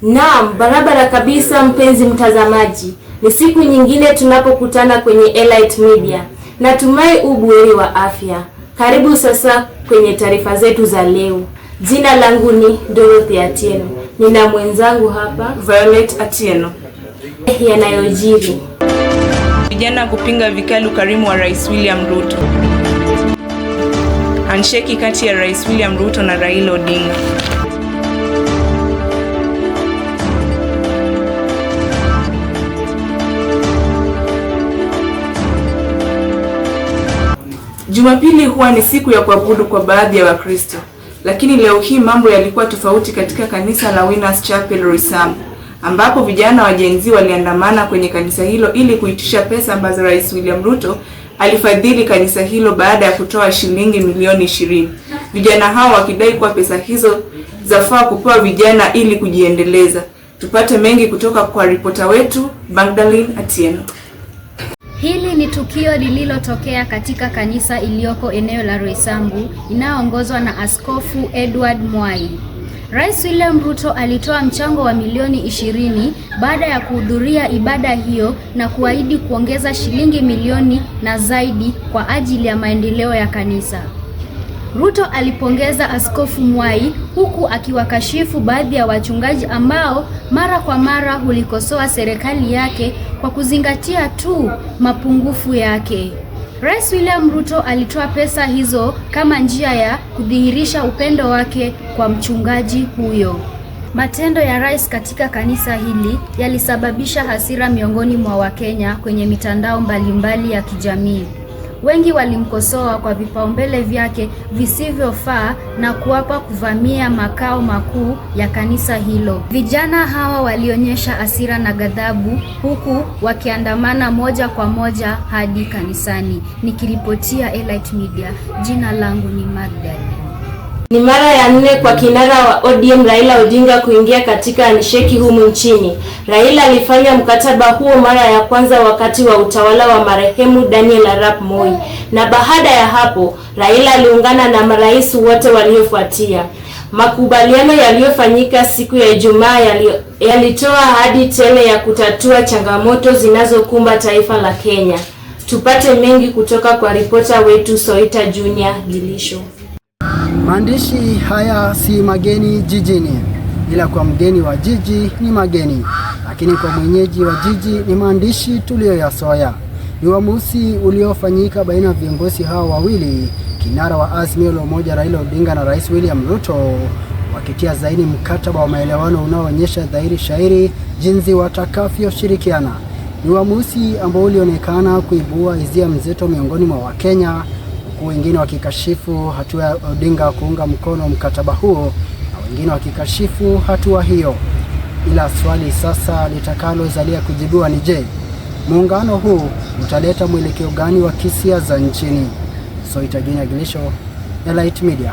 Naam, barabara kabisa mpenzi mtazamaji. Ni siku nyingine tunapokutana kwenye Elite Media. Natumai ubuheri wa afya. Karibu sasa kwenye taarifa zetu za leo. Jina langu ni Dorothy Atieno. Nina mwenzangu hapa Violet Atieno. Yanayojiri. Vijana kupinga vikali ukarimu wa Rais William Ruto. Handshake kati ya Rais William Ruto na Raila Odinga. Jumapili huwa ni siku ya kuabudu kwa baadhi ya Wakristo, lakini leo hii mambo yalikuwa tofauti katika kanisa la Winners Chapel Roysambu, ambapo vijana wa Gen Z waliandamana kwenye kanisa hilo ili kuitisha pesa ambazo Rais William Ruto alifadhili kanisa hilo baada ya kutoa shilingi milioni 20. Vijana hao wakidai kuwa pesa hizo zafaa kupewa vijana ili kujiendeleza. Tupate mengi kutoka kwa ripota wetu Magdalene Atieno. Hili ni tukio lililotokea katika kanisa iliyoko eneo la Roysambu inayoongozwa na Askofu Edward Mwai. Rais William Ruto alitoa mchango wa milioni 20 baada ya kuhudhuria ibada hiyo na kuahidi kuongeza shilingi milioni na zaidi kwa ajili ya maendeleo ya kanisa. Ruto alipongeza Askofu Mwai huku akiwakashifu baadhi ya wachungaji ambao mara kwa mara hulikosoa serikali yake kwa kuzingatia tu mapungufu yake. Rais William Ruto alitoa pesa hizo kama njia ya kudhihirisha upendo wake kwa mchungaji huyo. Matendo ya rais katika kanisa hili yalisababisha hasira miongoni mwa Wakenya kwenye mitandao mbalimbali ya kijamii. Wengi walimkosoa kwa vipaumbele vyake visivyofaa na kuapa kuvamia makao makuu ya kanisa hilo. Vijana hawa walionyesha hasira na ghadhabu huku wakiandamana moja kwa moja hadi kanisani. Nikiripotia Elite Media, jina langu ni Magdalene. Ni mara ya nne kwa kinara wa ODM Raila Odinga kuingia katika handshake humu nchini. Raila alifanya mkataba huo mara ya kwanza wakati wa utawala wa marehemu Daniel Arap Moi, na baada ya hapo Raila aliungana na marais wote waliofuatia. Makubaliano yaliyofanyika siku ya Ijumaa yalitoa ahadi tele ya kutatua changamoto zinazokumba taifa la Kenya. Tupate mengi kutoka kwa ripota wetu Soita Junior Gilisho. Maandishi haya si mageni jijini, ila kwa mgeni wa jiji ni mageni, lakini kwa mwenyeji wa jiji ni maandishi tuliyoyazoea. Ni uamuzi uliofanyika baina ya viongozi hao wawili, kinara wa Azimio la Umoja Raila Odinga na Rais William Ruto, wakitia saini mkataba wa maelewano unaoonyesha dhahiri shairi jinsi watakavyoshirikiana. Ni uamuzi ambao ulionekana kuibua hisia mseto miongoni mwa Wakenya, huku wengine wakikashifu hatua ya Odinga kuunga mkono mkataba huo na wengine wakikashifu hatua hiyo. Ila swali sasa litakalozalia kujibiwa ni je, muungano huu utaleta mwelekeo gani wa kisiasa nchini? Soita Junior Gilisho, Elite Media.